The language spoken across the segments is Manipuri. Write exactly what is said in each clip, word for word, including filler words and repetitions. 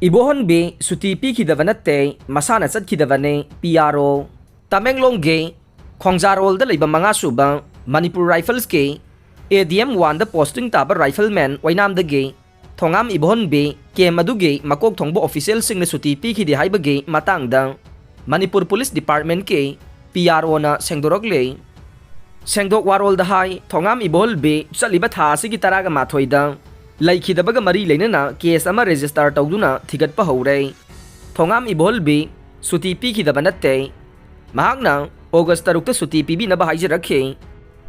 ꯏꯕꯣꯍꯟꯕꯤ ꯁꯨꯇꯤ ꯄꯤꯈꯤꯗꯕ ꯅꯠꯇꯦ, ꯃꯁꯥꯅ ꯆꯠꯈꯤꯗꯕꯅꯦ, ꯄꯤ ꯑꯥꯔ ꯑꯣ꯫ ꯇꯃꯦꯡꯂꯣꯡꯒꯤ ꯈꯣꯡꯖꯥꯔꯣꯜꯗ ꯂꯩꯕ ꯃꯉꯥ ꯁꯨꯕ ꯃꯅꯤꯄꯨꯔ ꯔꯥꯏꯐꯜꯁꯀꯤ ꯑꯦ ꯗꯤ ꯑꯦꯝ ꯋꯥꯟꯗ ꯄꯣꯁꯇꯤꯡ ꯇꯥꯕ ꯔꯥꯏꯐꯜꯃꯦꯟ ꯑꯣꯏꯅꯥꯝꯗꯒꯤ ꯊꯣꯉꯥꯝ ꯏꯕꯣꯍꯟꯕꯤ ꯀꯦꯝ ꯑꯗꯨꯒꯤ ꯃꯀꯣꯛ ꯊꯣꯡꯕ ꯑꯣꯐꯤꯁꯤꯌꯦꯜꯁꯤꯡꯅ ꯁꯨꯇꯤ ꯄꯤꯈꯤꯗꯦ ꯍꯥꯏꯕꯒꯤ ꯃꯇꯥꯡꯗ ꯃꯅꯤꯄꯨꯔ ꯄꯨꯂꯤꯁ ꯗꯤꯄꯥꯔꯠꯃꯦꯟꯀꯤ ꯄꯤ ꯑꯥꯔ ꯑꯣꯅ ꯁꯦꯡꯗꯣꯔꯛꯂꯤ꯫ ꯁꯦꯡꯗꯣꯛ ꯋꯥꯔꯣꯜꯗ ꯍꯥꯏ, ꯊꯣꯉꯥꯝ ꯏꯕꯣꯍꯜꯕꯤ ꯆꯠꯂꯤꯕ ꯊꯥ ꯑꯁꯤꯒꯤ ꯇꯔꯥꯒ ꯃꯥꯊꯣꯏꯗ ꯂꯩꯈꯤꯗꯕꯒ ꯃꯔꯤ ꯂꯩꯅꯅ ꯀꯦꯁ ꯑꯃ ꯔꯦꯖꯤꯁꯇꯥꯔ ꯇꯧꯗꯨꯅ ꯊꯤꯒꯠꯄ ꯍꯧꯔꯦ꯫ ꯊꯣꯉꯥꯝ ꯏꯕꯣꯍꯜꯕꯤ ꯁꯨꯇꯤ ꯄꯤꯈꯤꯗꯕ ꯅꯠꯇꯦ꯫ ꯃꯍꯥꯛꯅ ꯑꯣꯒꯁ ꯇꯔꯨꯛꯇ ꯁꯨꯇꯤ ꯄꯤꯕꯤꯅꯕ ꯍꯥꯏꯖꯔꯛꯈꯤ꯫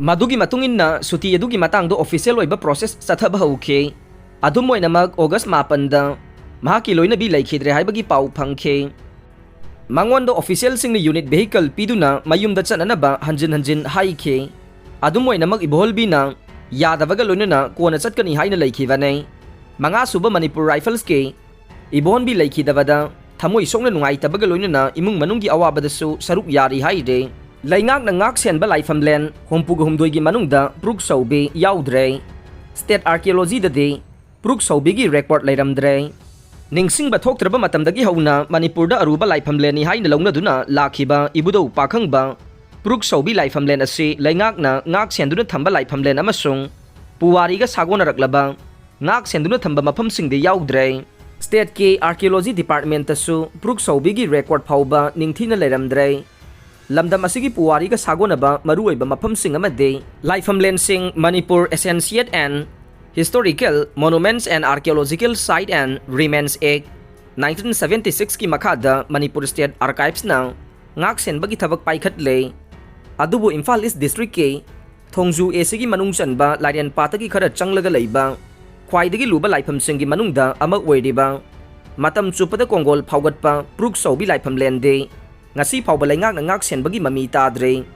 ꯃꯗꯨꯒꯤ ꯃꯇꯨꯡ ꯏꯟꯅ ꯁꯨꯇꯤ ꯑꯗꯨꯒꯤ ꯃꯇꯥꯡꯗ ꯑꯣꯐꯤꯁꯤꯌꯦꯜ ꯑꯣꯏꯕ ꯄ꯭ꯔꯣꯁꯦꯁ ꯆꯠꯊꯕ ꯍꯧꯈꯤ꯫ ꯑꯗꯨꯝ ꯑꯣꯏꯅꯃꯛ, ꯑꯣꯒꯁ ꯃꯥꯄꯟꯗ ꯃꯍꯥꯛꯀꯤ ꯂꯣꯏꯅꯕꯤ ꯂꯩꯈꯤꯗ꯭ꯔꯦ ꯍꯥꯏꯕꯒꯤ ꯄꯥꯎ ꯐꯪꯈꯤ꯫ ꯃꯉꯣꯟꯗ ꯑꯣꯐꯤꯁꯤꯌꯦꯜꯁꯤꯡꯅ ꯌꯨꯅꯤꯠ ꯚꯦꯍꯤꯀꯜ ꯄꯤꯗꯨꯅ ꯃꯌꯨꯝꯗ ꯆꯠꯅꯅꯕ ꯍꯟꯖꯤꯟ ꯍꯟꯖꯤꯟ ꯍꯥꯏꯈꯤ꯫ ꯑꯗꯨꯝ ꯑꯣꯏꯅꯃꯛ, ꯏꯕꯣꯍꯜꯕꯤꯅ ꯌꯥꯗꯕꯒ ꯂꯣꯏꯅꯅ ꯀꯣꯟꯅ ꯆꯠꯀꯅꯤ ꯍꯥꯏꯅ ꯂꯩꯈꯤꯕꯅꯤ꯫ ꯃꯉꯥ ꯁꯨꯕ ꯃꯅꯤꯄꯨꯔ ꯔꯥꯏꯐꯜꯁꯀꯤ ꯏꯕꯣꯍꯟꯕꯤ ꯂꯩꯈꯤꯗꯕꯗ ꯊꯃꯣꯏ ꯁꯣꯛꯅ ꯅꯨꯡꯉꯥꯏꯇꯕꯒ ꯂꯣꯏꯅꯅ ꯏꯃꯨꯡ ꯃꯅꯨꯡꯒꯤ ꯑꯋꯥꯕꯗꯁꯨ ꯁꯔꯨꯛ ꯌꯥꯔꯤ ꯍꯥꯏꯔꯦ꯫ ꯂꯩꯉꯥꯛꯅ ꯉꯥꯛ ꯁꯦꯟꯕ ꯂꯥꯏꯐꯝꯂꯦꯟ ꯍꯨꯝꯐꯨꯒ ꯍꯨꯝꯗꯣꯏꯒꯤ ꯃꯅꯨꯡꯗ ꯄ꯭ꯔꯨꯛ ꯁꯧꯕꯤ ꯌꯥꯎꯗ꯭ꯔꯦ꯫ ꯁ꯭ꯇꯦꯠ ꯑꯥꯔꯀꯤꯑꯣꯂꯣꯖꯤꯗꯗꯤ ꯄ꯭ꯔꯨꯛ ꯁꯧꯕꯤꯒꯤ ꯔꯦꯀꯣꯔꯗ ꯂꯩꯔꯝꯗ꯭ꯔꯦ꯫ ꯅꯤꯡꯁꯤꯡꯕ ꯊꯣꯛꯇ꯭ꯔꯕ ꯃꯇꯝꯗꯒꯤ ꯍꯧꯅ ꯃꯅꯤꯄꯨꯔꯗ ꯑꯔꯨꯕ ꯂꯥꯏꯐꯝꯂꯦꯟꯅꯤ ꯍꯥꯏꯅ ꯂꯧꯅꯗꯨꯅ ꯂꯥꯛꯈꯤꯕ ꯏꯕꯨꯙꯧ ꯄꯥꯈꯪꯕ ꯄ꯭ꯔꯨꯛ ꯁꯧꯕꯤ ꯂꯥꯏꯐꯝꯂꯦꯟ ꯑꯁꯤ ꯂꯩꯉꯥꯛꯅ ꯉꯥꯛ ꯁꯦꯟꯗꯨꯅ ꯊꯝꯕ ꯂꯥꯏꯐꯝꯂꯦꯟ ꯑꯃꯁꯨꯡ ꯄꯨꯋꯥꯔꯤꯒ ꯁꯥꯒꯣꯟꯅꯔꯛꯂꯕ ꯉꯥꯛ ꯁꯦꯟꯗꯨꯅ ꯊꯝꯕ ꯃꯐꯝꯁꯤꯡꯗꯤ ꯌꯥꯎꯗ꯭ꯔꯦ꯫ ꯁ꯭ꯇꯦꯠꯀꯤ ꯑꯥꯔꯀꯤꯑꯣꯂꯣꯖꯤ ꯗꯤꯄꯥꯔꯠꯃꯦꯟꯇꯁꯨ ꯄ꯭ꯔꯨꯛ ꯁꯧꯕꯤꯒꯤ ꯔꯦꯀꯣꯔꯗ ꯐꯥꯎꯕ ꯅꯤꯡꯊꯤꯅ ꯂꯩꯔꯝꯗ꯭ꯔꯦ꯫ ꯂꯝꯗꯝ ꯑꯁꯤꯒꯤ ꯄꯨꯋꯥꯔꯤꯒ ꯁꯥꯒꯣꯟꯅꯕ ꯃꯔꯨꯑꯣꯏꯕ ꯃꯐꯝꯁꯤꯡ ꯑꯃꯗꯤ ꯂꯥꯏꯐꯝꯂꯦꯟꯁꯤꯡ Manipur Ancient and Historical Monuments and Archaeological Site and Remains Act nineteen seventy six ꯀꯤ ꯃꯈꯥꯗ ꯃꯅꯤꯄꯨꯔ ꯁ꯭ꯇꯦꯠ ꯑꯥꯔꯀꯥꯏꯚꯁꯅ ꯉꯥꯛ ꯁꯦꯟꯕꯒꯤ ꯊꯕꯛ ꯄꯥꯏꯈꯠꯂꯦ꯫ ꯑꯗꯨꯕꯨ ꯏꯝꯐꯥꯜ ꯏꯁ ꯗꯤꯁꯇ꯭ꯔꯤꯛꯀꯤ ꯊꯣꯡꯖꯨ ꯑꯦ ꯁꯤꯒꯤ ꯃꯅꯨꯡ ꯆꯟꯕ ꯂꯥꯏꯔꯦꯟꯄꯥꯠꯇꯒꯤ ꯈꯔ ꯆꯪꯂꯒ ꯂꯩꯕ ꯈ꯭ꯋꯥꯏꯗꯒꯤ ꯂꯨꯕ ꯂꯥꯏꯐꯝꯁꯤꯡꯒꯤ ꯃꯅꯨꯡꯗ ꯑꯃ ꯑꯣꯏꯔꯤꯕ ꯃꯇꯝ ꯆꯨꯞꯄꯗ ꯀꯣꯡꯒꯣꯜ ꯐꯥꯎꯒꯠꯄ ꯄ꯭ꯔꯨꯛ ꯁꯧꯕꯤ ꯂꯥꯏꯐꯝꯂꯦꯟꯗꯤ ꯉꯁꯤ ꯐꯥꯎꯕ ꯂꯩꯉꯥꯛꯅ ꯉꯥꯛ ꯁꯦꯟꯕꯒꯤ ꯃꯃꯤ ꯇꯥꯗ꯭ꯔꯤ꯫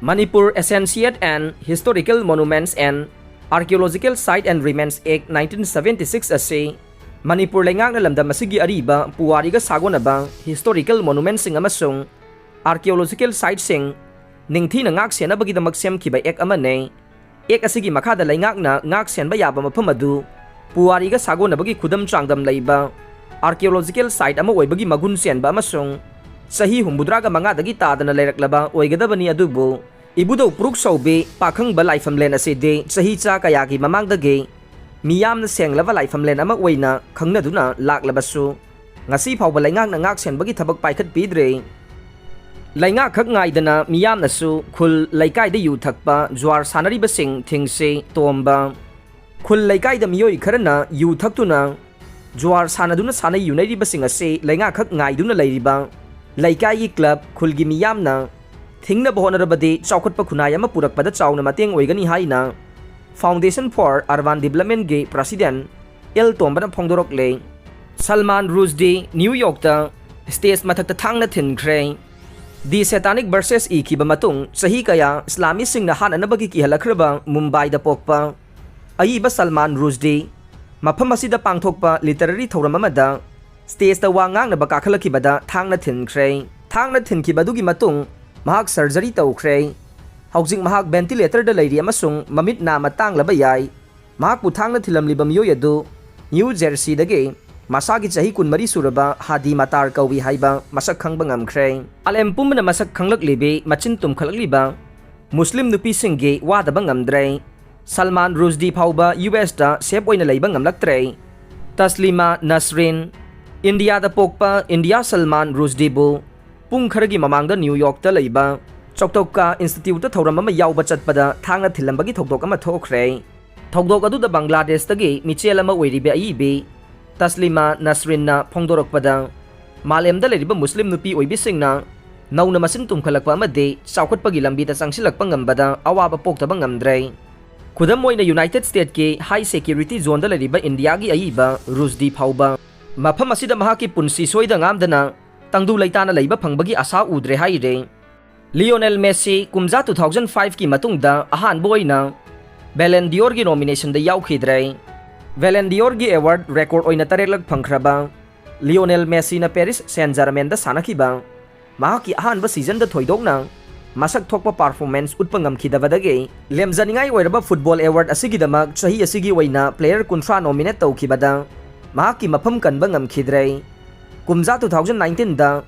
Manipur Ancient and Historical Monuments and Archaeological Site and Remains Act nineteen seventy six ꯑꯁꯤ ꯃꯅꯤꯄꯨꯔ ꯂꯩꯉꯥꯛꯅ ꯂꯝꯗꯝ ꯑꯁꯤꯒꯤ ꯑꯔꯤꯕ ꯄꯨꯋꯥꯔꯤꯒ ꯁꯥꯒꯣꯟꯅꯕ ꯍꯤꯁꯇꯣꯔꯤꯀꯦꯜ ꯃꯣꯅꯨꯃꯦꯟꯠꯁꯤꯡ ꯑꯃꯁꯨꯡ ꯑꯥꯔꯀꯤꯑꯣꯂꯣꯖꯤꯀꯦꯜ ꯁꯥꯏꯠꯁꯤꯡ ꯅꯤꯡꯊꯤꯅ ꯉꯥꯛ ꯁꯦꯟꯅꯕꯒꯤꯗꯃꯛ ꯁꯦꯝꯈꯤꯕ ꯑꯦꯛ ꯑꯃꯅꯤ꯫ ꯑꯦꯛ ꯑꯁꯤꯒꯤ ꯃꯈꯥꯗ ꯂꯩꯉꯥꯛꯅ ꯉꯥꯛ ꯁꯦꯟꯕ ꯌꯥꯕ ꯃꯐꯝ ꯑꯗꯨ ꯄꯨꯋꯥꯔꯤꯒ ꯁꯥꯒꯣꯟꯅꯕꯒꯤ ꯈꯨꯗꯝ ꯆꯥꯡꯗꯝ ꯂꯩꯕ archaeological site ꯑꯃ ꯑꯣꯏꯕꯒꯤ ꯃꯒꯨꯟ ꯆꯦꯟꯕ ꯑꯃꯁꯨꯡ ꯆꯍꯤ ꯍꯨꯝꯐꯨꯇꯔꯥꯒ ꯃꯉꯥꯗꯒꯤ ꯇꯥꯗꯅ ꯂꯩꯔꯛꯂꯕ ꯑꯣꯏꯒꯗꯕꯅꯤ꯫ ꯑꯗꯨꯕꯨ ꯏꯕꯨꯙꯧ ꯄꯨꯔꯨꯛ ꯁꯧꯕꯤ ꯄꯥꯈꯪꯕ ꯂꯥꯏꯐꯝꯂꯦꯟ ꯑꯁꯤꯗꯤ ꯆꯍꯤ ꯆꯥ ꯀꯌꯥꯒꯤ ꯃꯃꯥꯡꯗꯒꯤ ꯃꯤꯌꯥꯝꯅ ꯁꯦꯡꯂꯕ ꯂꯥꯏꯐꯝꯂꯦꯟ ꯑꯃ ꯑꯣꯏꯅ ꯈꯪꯅꯗꯨꯅ ꯂꯥꯛꯂꯕꯁꯨ, ꯉꯁꯤ ꯐꯥꯎꯕ ꯂꯩꯉꯥꯛꯅ ꯉꯥꯛ ꯁꯦꯟꯕꯒꯤ ꯊꯕꯛ ꯄꯥꯏꯈꯠꯄꯤꯗ꯭ꯔꯦ꯫ ꯂꯩꯉꯥꯛꯈꯛ ꯉꯥꯏꯗꯅ ꯃꯤꯌꯥꯝꯅꯁꯨ ꯈꯨꯜ ꯂꯩꯀꯥꯏꯗ ꯌꯨ ꯊꯛꯄ, ꯖꯨꯋꯥꯔ ꯁꯥꯟꯅꯔꯤꯕꯁꯤꯡ ꯊꯤꯡꯁꯤ ꯇꯣꯝꯕ꯫ ꯈꯨꯜ ꯂꯩꯀꯥꯏꯗ ꯃꯤꯑꯣꯏ ꯈꯔꯅ ꯌꯨ ꯊꯛꯇꯨꯅ ꯖꯨꯋꯥꯔ ꯁꯥꯟꯅꯗꯨꯅ ꯁꯥꯟꯅ ꯌꯨꯅꯔꯤꯕꯁꯤꯡ ꯑꯁꯤ ꯂꯩꯉꯥꯛꯈꯛ ꯉꯥꯏꯗꯨꯅ ꯂꯩꯔꯤꯕ ꯂꯩꯀꯥꯏꯒꯤ ꯀ꯭ꯂꯕ, ꯈꯨꯜꯒꯤ ꯃꯤꯌꯥꯝꯅ ꯊꯤꯡꯅꯕ ꯍꯣꯠꯅꯔꯕꯗꯤ ꯆꯥꯎꯈꯠꯄ ꯈꯨꯟꯅꯥꯏ ꯑꯃ ꯄꯨꯔꯛꯄꯗ ꯆꯥꯎꯅ ꯃꯇꯦꯡ ꯑꯣꯏꯒꯅꯤ ꯍꯥꯏꯅ Foundation for Urban Developmentꯀꯤ president ꯑꯦꯜ ꯇꯣꯝꯕꯅ ꯐꯣꯡꯗꯣꯔꯛꯂꯦ꯫ ꯁꯜꯃꯥꯟ ꯔꯨꯁꯗꯤ ꯅ꯭ꯌꯨ ꯌꯣꯔꯛꯇ stage ꯃꯊꯛꯇ ꯊꯥꯡꯅ ꯊꯤꯟꯈ꯭ꯔꯦ꯫ The Satanic Verses ꯏꯈꯤꯕ ꯃꯇꯨꯡ ꯆꯍꯤ ꯀꯌꯥ ꯏꯁꯂꯥꯃꯤꯁꯤꯡꯅ ꯍꯥꯠꯅꯅꯕꯒꯤ ꯀꯤꯍꯜꯂꯛꯈ꯭ꯔꯕ ꯃꯨꯝꯕꯥꯏꯗ ꯄꯣꯛꯄ ꯑꯏꯕ ꯁꯜꯃꯥꯟ ꯔꯨꯁꯗꯤ ꯃꯐꯝ ꯑꯁꯤꯗ ꯄꯥꯡꯊꯣꯛꯄ literary ꯊꯧꯔꯝ ꯑꯃꯗ stageꯇ ꯋꯥ ꯉꯥꯡꯅꯕ ꯀꯥꯈꯠꯂꯛꯈꯤꯕꯗ ꯊꯥꯡꯅ ꯊꯤꯟꯈ꯭ꯔꯦ꯫ ꯊꯥꯡꯅ ꯊꯤꯟꯈꯤꯕ ꯑꯗꯨꯒꯤ ꯃꯇꯨꯡ ꯃꯍꯥꯛ surgery ꯇꯧꯈ꯭ꯔꯦ꯫ ꯍꯧꯖꯤꯛ ꯃꯍꯥꯛ ventilatorꯗ ꯂꯩꯔꯤ ꯑꯃꯁꯨꯡ ꯃꯃꯤꯠ ꯅꯥꯝꯃ ꯇꯥꯡꯂꯕ ꯌꯥꯏ꯫ ꯃꯍꯥꯛꯄꯨ ꯊꯥꯡꯅ ꯊꯤꯜꯂꯝꯂꯤꯕ ꯃꯤꯑꯣꯏ ꯑꯗꯨ ꯅ꯭ꯌꯨ ꯖꯔꯁꯤꯗꯒꯤ ꯃꯁꯥꯒꯤ ꯆꯍꯤ ꯀꯨꯟꯃꯔꯤ ꯁꯨꯔꯕ ꯍꯥꯗꯤ ꯃꯇꯥꯔ ꯀꯧꯏ ꯍꯥꯏꯕ ꯃꯁꯛ ꯈꯪꯕ ꯉꯝꯈ꯭ꯔꯦ꯫ ꯃꯥꯂꯦꯝ ꯄꯨꯝꯕꯅ ꯃꯁꯛ ꯈꯪꯂꯛꯂꯤꯕꯤ ꯃꯆꯤꯟ ꯇꯨꯝꯈꯠꯂꯛꯂꯤꯕ ꯃꯨꯁꯂꯤꯝ ꯅꯨꯄꯤꯁꯤꯡꯒꯤ ꯋꯥꯗꯕ ꯉꯝꯗ꯭ꯔꯦ꯫ ꯁꯜꯃꯥꯟ ꯔꯨꯁꯗꯤ ꯐꯥꯎꯕ ꯌꯨ ꯑꯦꯁꯇ safe ꯑꯣꯏꯅ ꯂꯩꯕ ꯉꯝꯂꯛꯇ꯭ꯔꯦ꯫ ꯇꯁꯂꯤꯃꯥ ꯅꯁꯔꯤꯟ, ꯏꯟꯗꯤꯌꯥꯗ ꯄꯣꯛꯄ ꯏꯟꯗꯤꯌꯥ ꯁꯜꯃꯥꯟ ꯔꯨꯁꯗꯤꯕꯨ ꯄꯨꯡ ꯈꯔꯒꯤ ꯃꯃꯥꯡꯗ ꯅ꯭ꯌꯨ ꯌꯣꯔꯛꯇ ꯂꯩꯕ ꯆꯣꯛꯇꯣꯛꯀꯥ ꯏꯟꯁꯇꯤꯇ꯭ꯌꯨꯠꯇ ꯊꯧꯔꯝ ꯑꯃ ꯌꯥꯎꯕ ꯆꯠꯄꯗ ꯊꯥꯡꯅ ꯊꯤꯜꯂꯝꯕꯒꯤ ꯊꯧꯗꯣꯛ ꯑꯃ ꯊꯣꯛꯈ꯭ꯔꯦ꯫ ꯊꯧꯗꯣꯛ ꯑꯗꯨꯗ ꯕꯪꯒ꯭ꯂꯥꯗꯦꯁꯇꯒꯤ ꯃꯤꯆꯦꯜ ꯑꯃ ꯑꯣꯏꯔꯤꯕ ꯑꯏꯕꯤ ꯇꯁꯂꯤꯃꯥ ꯅꯁꯔꯤꯟꯅ ꯐꯣꯡꯗꯣꯔꯛꯄꯗ, ꯃꯥꯂꯦꯝꯗ ꯂꯩꯔꯤꯕ ꯃꯨꯁꯂꯤꯝ ꯅꯨꯄꯤ ꯑꯣꯏꯕꯤꯁꯤꯡꯅ ꯅꯧꯅ ꯃꯁꯤꯡ ꯇꯨꯝꯈꯠꯂꯛꯄ ꯑꯃꯗꯤ ꯆꯥꯎꯈꯠꯄꯒꯤ ꯂꯝꯕꯤꯗ ꯆꯪꯁꯤꯜꯂꯛꯄ ꯉꯝꯕꯗ ꯑꯋꯥꯕ ꯄꯣꯛꯇꯕ ꯉꯝꯗ꯭ꯔꯦ꯫ ꯈꯨꯗꯝ ꯑꯣꯏꯅ, ꯌꯨꯅꯥꯏꯇꯦꯗ ꯁ꯭ꯇꯦꯠꯀꯤ high security zoneꯗ ꯂꯩꯔꯤꯕ ꯏꯟꯗꯤꯌꯥꯒꯤ ꯑꯏꯕ ꯔꯨꯁꯗꯤ ꯐꯥꯎꯕ ꯃꯐꯝ ꯑꯁꯤꯗ ꯃꯍꯥꯛꯀꯤ ꯄꯨꯟꯁꯤ ꯁꯣꯏꯗ ꯉꯥꯝꯗꯅ ꯇꯪꯗꯨ ꯂꯩꯇꯥꯅ ꯂꯩꯕ ꯐꯪꯕꯒꯤ ꯑꯥꯁꯥ ꯎꯗ꯭ꯔꯦ ꯍꯥꯏꯔꯦ꯫ ꯂꯤꯑꯣꯅꯦꯜ ꯃꯦꯁꯤ ꯀꯨꯝꯖꯥ two thousand fiveꯀꯤ ꯃꯇꯨꯡꯗ ꯑꯍꯥꯟꯕ ꯑꯣꯏꯅ Ballon d'Orꯒꯤ nominationꯗ ꯌꯥꯎꯈꯤꯗ꯭ꯔꯦ꯫ Ballon d'Orꯒꯤ award record ꯑꯣꯏꯅ ꯇꯔꯦꯠꯂꯛ ꯐꯪꯈ꯭ꯔꯕ ꯂꯤꯑꯣꯅꯦꯜ ꯃꯦꯁꯤꯅ ꯄꯦꯔꯤꯁ ꯁꯦꯟ ꯖꯔꯃꯦꯟꯗ ꯁꯥꯟꯅꯈꯤꯕ ꯃꯍꯥꯛꯀꯤ ꯑꯍꯥꯟꯕ seasonꯗ ꯊꯣꯏꯗꯣꯛꯅ ꯃꯁꯛ ꯊꯣꯛꯄ performance ꯎꯠꯄ ꯉꯝꯈꯤꯗꯕꯗꯒꯤ ꯂꯦꯝꯖꯅꯤꯡꯉꯥꯏ ꯑꯣꯏꯔꯕ football award ꯑꯁꯤꯒꯤꯗꯃꯛ ꯆꯍꯤ ꯑꯁꯤꯒꯤ ꯑꯣꯏꯅ player ꯀꯨꯟꯊ꯭ꯔꯥ nominate ꯇꯧꯈꯤꯕꯗ ꯃꯍꯥꯛꯀꯤ ꯃꯐꯝ ꯀꯟꯕ ꯉꯝꯈꯤꯗ꯭ꯔꯦ꯫ ꯀꯨꯝꯖꯥ two thousand nineteen ꯗ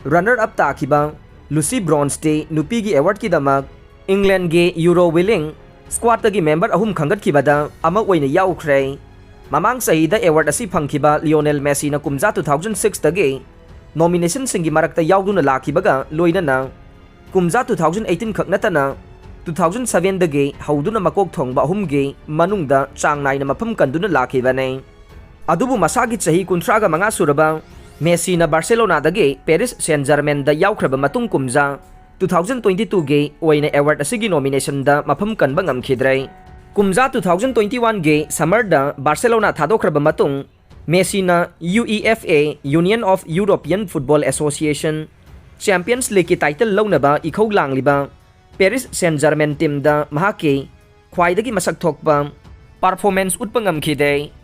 runner up ꯇꯥꯈꯤꯕ Lucy Bronze ꯗꯤ ꯅꯨꯄꯤꯒꯤ award ꯀꯤꯗꯃꯛ England ꯒꯤ Euro Wheeling squad ꯇꯒꯤ member ꯑꯍꯨꯝ ꯈꯟꯒꯠꯈꯤꯕꯗ ꯑꯃ ꯑꯣꯏꯅ ꯌꯥꯎꯈ꯭ꯔꯦ꯫ ꯃꯃꯥꯡ ꯆꯍꯤꯗ award ꯑꯁꯤ ꯐꯪꯈꯤꯕ Lionel Messi ꯅ ꯀꯨꯝꯖꯥ two thousand six ꯇꯒꯤ nomination ꯁꯤꯡꯒꯤ ꯃꯔꯛꯇ ꯌꯥꯎꯗꯨꯅ ꯂꯥꯛꯈꯤꯕꯒ ꯂꯣꯏꯅꯅ ꯀꯨꯝꯖꯥ two thousand eighteen ꯈꯛ ꯅꯠꯇꯅ two thousand seven ꯗꯒꯤ ꯍꯧꯗꯨꯅ ꯃꯀꯣꯛ ꯊꯣꯡꯕ ꯑꯍꯨꯝꯒꯤ ꯃꯅꯨꯡꯗ ꯆꯥꯡ ꯅꯥꯏꯅ ꯃꯐꯝ ꯀꯟꯗꯨꯅ ꯂꯥꯛꯈꯤꯕꯅꯤ꯫ ꯑꯗꯨꯕꯨ ꯃꯁꯥꯒꯤ ꯆꯍꯤ ꯀꯨꯟꯊ꯭ꯔꯥꯒ ꯃꯉꯥ ꯁꯨꯔꯕ Messi ꯅ Barcelona ꯗꯒꯤ Paris Saint-Germain ꯗ ꯌꯥꯎꯈ꯭ꯔꯕ ꯃꯇꯨꯡ ꯀꯨꯝꯖꯥ two thousand twenty two ꯒꯤ ꯑꯣꯏꯅ award ꯑꯁꯤꯒꯤ nomination ꯗ ꯃꯐꯝ ꯀꯟꯕ ꯉꯝꯈꯤꯗ꯭ꯔꯦ꯫ ꯀꯨꯝꯖꯥ two thousand twenty one ꯒꯤ summer ꯗ Barcelona ꯊꯥꯗꯣꯛꯈ꯭ꯔꯕ ꯃꯇꯨꯡ, Messi ꯅ UEFA, Union of European Football Association, Champions League ꯀꯤ title ꯂꯧꯅꯕ ꯏꯈꯧ ꯂꯥꯡꯂꯤꯕ Paris Saint-Germain team ꯗ ꯃꯍꯥꯛꯀꯤ ꯈ꯭ꯋꯥꯏꯗꯒꯤ ꯃꯁꯛ ꯊꯣꯛꯄ performance ꯎꯠꯄ ꯉꯝꯈꯤꯗꯦ꯫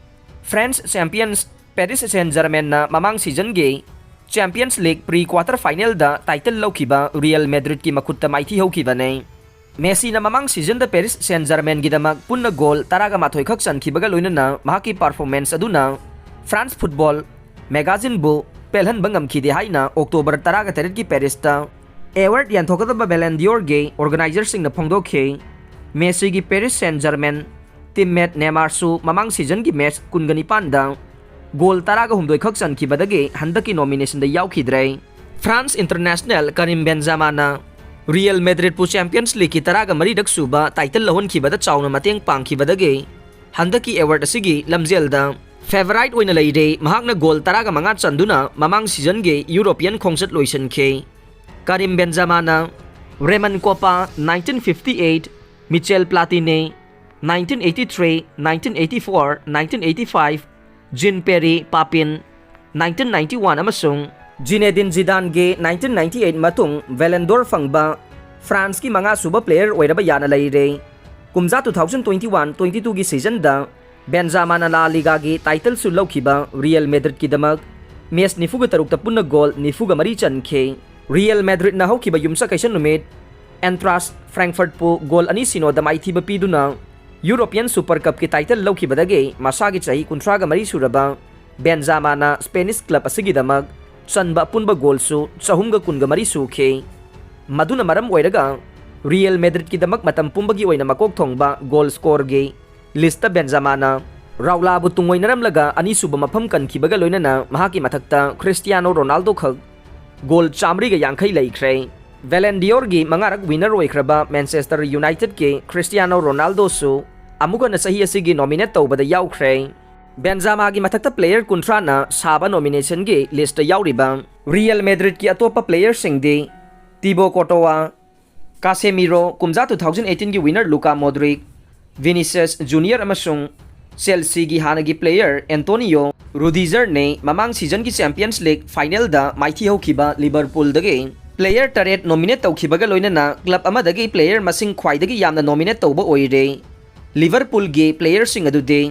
France champions Paris Saint-Germain ꯅ ꯃꯃꯥꯡ season ꯒꯤ Champions League pre quarter final ꯗ title ꯂꯧꯈꯤꯕ Real Madrid ꯀꯤ ꯃꯈꯨꯠꯇ ꯃꯥꯏꯊꯤꯍꯧꯈꯤꯕꯅꯤ꯫ Messi ꯅ ꯃꯃꯥꯡ season ꯗ Paris Saint-Germain ꯒꯤꯗꯃꯛ ꯄꯨꯟꯅ goal ꯇꯔꯥꯒ ꯃꯥꯊꯣꯏ ꯈꯛ ꯆꯟꯈꯤꯕꯒ ꯂꯣꯏꯅꯅ ꯃꯍꯥꯛꯀꯤ performance ꯑꯗꯨꯅ France Football magazine ꯕꯨ ꯄꯦꯜꯍꯟꯕ ꯉꯝꯈꯤꯗꯦ ꯍꯥꯏꯅ October ꯇꯔꯥꯒ ꯇꯔꯦꯠꯀꯤ Paris ꯇ award ꯌꯦꯟꯊꯣꯛꯀꯗꯕ Ballon d'Or ꯒꯤ organizer ꯁꯤꯡꯅ ꯐꯣꯡꯗꯣꯛꯈꯤ꯫ Messi ꯒꯤ Paris Saint-Germain teammate Neymar ꯁꯨ ꯃꯃꯥꯡ season ꯒꯤ match ꯀꯨꯟꯒ ꯅꯤꯄꯥꯟꯗ goal ꯇꯔꯥꯒ ꯍꯨꯝꯗꯣꯏ ꯈꯛ ꯆꯟꯈꯤꯕꯗꯒꯤ ꯍꯟꯗꯛꯀꯤ nomination ꯗ ꯌꯥꯎꯈꯤꯗ꯭ꯔꯦ꯫ France international Karim Benzema ꯅ Real Madrid ꯄꯨ Champions League ꯀꯤ ꯇꯔꯥꯒ ꯃꯔꯤꯔꯛ ꯁꯨꯕ title ꯂꯧꯍꯟꯈꯤꯕꯗ ꯆꯥꯎꯅ ꯃꯇꯦꯡ ꯄꯥꯡꯈꯤꯕꯗꯒꯤ ꯍꯟꯗꯛꯀꯤ award ꯑꯁꯤꯒꯤ ꯂꯝꯖꯦꯜꯗ favourite ꯑꯣꯏꯅ ꯂꯩꯔꯦ꯫ ꯃꯍꯥꯛꯅ goal ꯇꯔꯥꯒ ꯃꯉꯥ ꯆꯟꯗꯨꯅ ꯃꯃꯥꯡ season ꯒꯤ European ꯈꯣꯡꯆꯠ ꯂꯣꯏꯁꯤꯟꯈꯤ꯫ Karim Benzema ꯅ Raymond Kopa nineteen fifty eight, Michel Platini nineteen eighty three, nineteen eighty four, nineteen eighty five, Jean-Pierre Papin nineteen ninety one ꯑꯃꯁꯨꯡ Zinedine Zidane ꯒꯤ nineteen ninety eight ꯃꯇꯨꯡ Ballon d'Or ꯐꯪꯕ France ꯀꯤ ꯃꯉꯥ ꯁꯨꯕ player ꯑꯣꯏꯔꯕ ꯌꯥꯅ ꯂꯩꯔꯦ꯫ ꯀꯨꯝꯖꯥ two thousand twenty one twenty two ꯒꯤ season ꯗ Benzema ꯅ La Liga ꯒꯤ title ꯁꯨ ꯂꯧꯈꯤꯕ Real Madrid ꯀꯤꯗꯃꯛ match ꯅꯤꯐꯨꯒ ꯇꯔꯨꯛꯇ ꯄꯨꯟꯅ goal ꯅꯤꯐꯨꯒ ꯃꯔꯤ ꯆꯟꯈꯤ꯫ Real Madrid ꯅ ꯍꯧꯈꯤꯕ ꯌꯨꯝꯁꯀꯩꯁ ꯅꯨꯃꯤꯠ Eintracht Frankfurt ꯄꯨ goal ꯑꯅꯤ ꯁꯤꯅꯣꯗ ꯃꯥꯏꯊꯤꯕ ꯄꯤꯗꯨꯅ European Super Cup ꯀꯤ title ꯂꯧꯈꯤꯕꯗꯒꯤ ꯃꯁꯥꯒꯤ ꯆꯍꯤ ꯀꯨꯟꯊ꯭ꯔꯥꯒ ꯃꯔꯤ ꯁꯨꯔꯕ ꯕꯦꯟꯖꯥꯃꯥꯅ ꯁ꯭ꯄꯦꯅꯤꯁ ꯀ꯭ꯂꯕ ꯑꯁꯤꯒꯤꯗꯃꯛ ꯆꯟꯕ ꯑꯄꯨꯟꯕ ꯒꯣꯜꯁꯨ ꯆꯍꯨꯝꯒ ꯀꯨꯟꯒ ꯃꯔꯤ ꯁꯨꯈꯤ꯫ ꯃꯗꯨꯅ ꯃꯔꯝ ꯑꯣꯏꯔꯒ ꯔꯤꯌꯦꯜ ꯃꯦꯗ꯭ꯔꯤꯗꯀꯤꯗꯃꯛ ꯃꯇꯝ ꯄꯨꯝꯕꯒꯤ ꯑꯣꯏꯅ ꯃꯀꯣꯛ ꯊꯣꯡꯕ ꯒꯣꯜ ꯁ꯭ꯀꯣꯔꯒꯤ ꯂꯤꯁꯇ ꯕꯦꯟꯖꯥꯃꯥꯅ ꯔꯥꯎꯂꯥꯕꯨ ꯇꯨꯡꯑꯣꯏꯅꯔꯝꯂꯒ ꯑꯅꯤꯁꯨꯕ ꯃꯐꯝ ꯀꯟꯈꯤꯕꯒ ꯂꯣꯏꯅꯅ ꯃꯍꯥꯛꯀꯤ ꯃꯊꯛꯇ ꯈ꯭ꯔꯤꯁꯇꯤꯌꯥꯅꯣ ꯔꯣꯅꯥꯜꯗꯣ ꯈꯛ ꯒꯣꯜ ꯆꯥꯃꯔꯤꯒ ꯌꯥꯡꯈꯩ ꯂꯩꯈ꯭ꯔꯦ꯫ ꯕꯦꯂꯦꯟꯗꯤꯌꯣꯔꯒꯤ ꯃꯉꯥꯔꯛ ꯋꯤꯅꯔ ꯑꯣꯏꯈ꯭ꯔꯕ ꯃꯦꯟꯆꯦꯁꯇꯔ ꯌꯨꯅꯥꯏꯇꯦꯗꯀꯤ ꯈ꯭ꯔꯤꯁꯇꯤꯌꯥꯅꯣ ꯔꯣꯅꯥꯜꯗꯣꯁꯨ ꯑꯃꯨꯛ ꯍꯟꯅ ꯆꯍꯤ ꯑꯁꯤꯒꯤ ꯅꯣꯃꯤꯅꯦꯠ ꯇꯧꯕꯗ ꯌꯥꯎꯈ꯭ꯔꯦ꯫ ꯕꯦꯟꯖꯥꯃꯥꯒꯤ ꯃꯊꯛꯇ ꯄ꯭ꯂꯦꯌꯔ ꯀꯨꯟꯊ꯭ꯔꯥꯅ ꯁꯥꯕ ꯅꯣꯃꯤꯅꯦꯁꯟꯒꯤ ꯂꯤꯁꯇ ꯌꯥꯎꯔꯤꯕ ꯔꯤꯌꯦꯜ ꯃꯦꯗ꯭ꯔꯤꯗꯀꯤ ꯑꯇꯣꯞꯄ ꯄ꯭ꯂꯦꯌꯔꯁꯤꯡꯗꯤ ꯇꯤꯕꯣ ꯀꯣꯔꯇꯣꯋꯥ, ꯀꯥꯁꯦꯃꯤꯔꯣ, ꯀꯨꯝꯖꯥ two thousand eighteenꯒꯤ winner Luka Modric, Vinicius Junior ꯑꯃꯁꯨꯡ ꯆꯦꯜꯁꯤꯒꯤ ꯍꯥꯟꯅꯒꯤ ꯄ꯭ꯂꯦꯌꯔ ꯑꯦꯟꯇꯣꯅꯤꯌꯣ ꯔꯨꯗꯤꯖꯔꯅꯦ꯫ ꯃꯃꯥꯡ ꯁꯤꯖꯟꯒꯤ ꯆꯦꯝꯄꯤꯌꯟꯁ ꯂꯤꯒ ꯐꯥꯏꯅꯦꯜꯗ ꯃꯥꯏꯊꯤ ꯍꯧꯈꯤꯕ ꯂꯤꯚꯔꯄꯨꯜꯗꯒꯤ ꯄ꯭ꯂꯦꯌꯔ ꯇꯔꯦꯠ ꯅꯣꯃꯤꯅꯦꯠ ꯇꯧꯈꯤꯕꯒ ꯂꯣꯏꯅꯅ ꯀ꯭ꯂꯕ ꯑꯃꯗꯒꯤ ꯄ꯭ꯂꯦꯌꯔ ꯃꯁꯤꯡ ꯈ꯭ꯋꯥꯏꯗꯒꯤ ꯌꯥꯝꯅ ꯅꯣꯃꯤꯅꯦꯠ ꯇꯧꯕ ꯑꯣꯏꯔꯦ꯫ ꯂꯤꯚꯔꯄꯨꯜꯒꯤ ꯄ꯭ꯂꯦꯌꯔꯁꯤꯡ ꯑꯗꯨꯗꯤ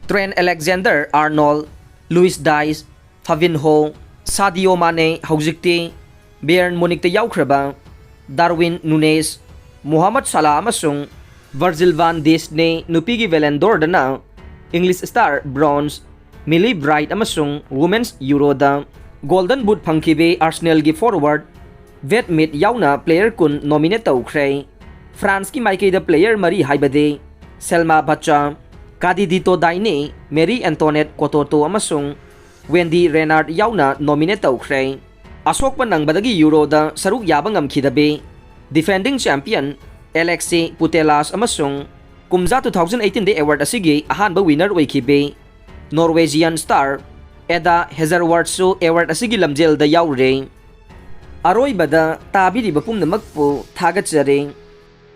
ꯇ꯭ꯔꯦꯟ ꯑꯂꯦꯛꯖꯦꯟꯗꯔ ꯑꯥꯔꯅꯣꯜ, ꯂꯨꯏꯁ ꯗꯥꯏꯁ, ꯐꯥꯕꯤꯟꯍꯣ, ꯁꯥꯗꯤꯌꯣ ꯃꯥꯅꯦ, ꯍꯧꯖꯤꯛꯇꯤ ꯕꯦꯌꯔꯟ ꯃꯨꯅꯤꯛꯇ ꯌꯥꯎꯈ꯭ꯔꯕ ꯗꯥꯔꯋꯤꯟ ꯅꯨꯅꯦꯁ, ꯃꯣꯍꯥꯃꯗ ꯁꯥꯂꯥ ꯑꯃꯁꯨꯡ ꯚꯔꯖꯤꯜ ꯚꯥꯟ ꯗꯤꯁꯅꯦ꯫ ꯅꯨꯄꯤꯒꯤ ꯕꯦꯂꯦꯟꯗꯣꯔꯗꯅ English star bronze Millie Bright ꯑꯃꯁꯨꯡ ꯋꯨꯃꯦꯟꯁ ꯌꯨꯔꯣꯗ ꯒꯣꯜꯗꯟ ꯕꯨꯠ ꯐꯪꯈꯤꯕꯤ ꯑꯥꯔꯁꯅꯦꯜꯒꯤ ꯐꯣꯔꯋꯥꯔꯗ ꯕꯦꯠ ꯃꯤꯠ ꯌꯥꯎꯅ ꯄ꯭ꯂꯦꯌꯔ ꯀꯨꯟ ꯅꯣꯃꯤꯅꯦꯠ ꯇꯧꯈ꯭ꯔꯦ꯫ ꯐ꯭ꯔꯥꯟꯁꯀꯤ ꯃꯥꯏꯀꯩꯗ ꯄ꯭ꯂꯦꯌꯔ ꯃꯔꯤ ꯍꯥꯏꯕꯗꯤ ꯁꯦꯜꯃꯥ ꯕꯆꯥ, ꯀꯥꯗꯤꯗꯤꯇꯣ ꯗꯥꯏꯅꯦ, ꯃꯦꯔꯤ ꯑꯦꯟꯇꯣꯅꯦꯠ ꯀꯣꯇꯣꯇꯣ ꯑꯃꯁꯨꯡ ꯋꯦꯟꯗꯤ ꯔꯦꯅꯥꯔꯗ ꯌꯥꯎꯅ ꯅꯣꯃꯤꯅꯦꯠ ꯇꯧꯈ꯭ꯔꯦ꯫ ꯑꯁꯣꯛꯄ ꯅꯪꯕꯗꯒꯤ ꯌꯨꯔꯣꯗ ꯁꯔꯨꯛ ꯌꯥꯕ ꯉꯝꯈꯤꯗꯕꯤ ꯗꯤꯐꯦꯟꯗꯤꯡ ꯆꯦꯝꯄꯤꯌꯟ ꯑꯦꯂꯦꯛꯁꯤ ꯄꯨꯇꯦꯂꯥꯁ ꯑꯃꯁꯨꯡ ꯀꯨꯝꯖꯥ two thousand eighteenꯗ ꯑꯦꯋꯥꯔꯗ ꯑꯁꯤꯒꯤ ꯑꯍꯥꯟꯕ ꯋꯤꯅꯔ ꯑꯣꯏꯈꯤꯕꯤ ꯅꯣꯔꯋꯦꯖꯤꯌꯟ ꯁ꯭ꯇꯥꯔ ꯑꯦꯗꯥ ꯍꯦꯖꯔꯋꯥꯔꯗꯁꯨ ꯑꯦꯋꯥꯔꯗ ꯑꯁꯤꯒꯤ ꯂꯝꯖꯦꯜꯗ ꯌꯥꯎꯔꯦ꯫ ꯑꯔꯣꯏꯕꯗ ꯇꯥꯕꯤꯔꯤꯕ ꯄꯨꯝꯅꯃꯛꯄꯨ ꯊꯥꯒꯠꯆꯔꯤ꯫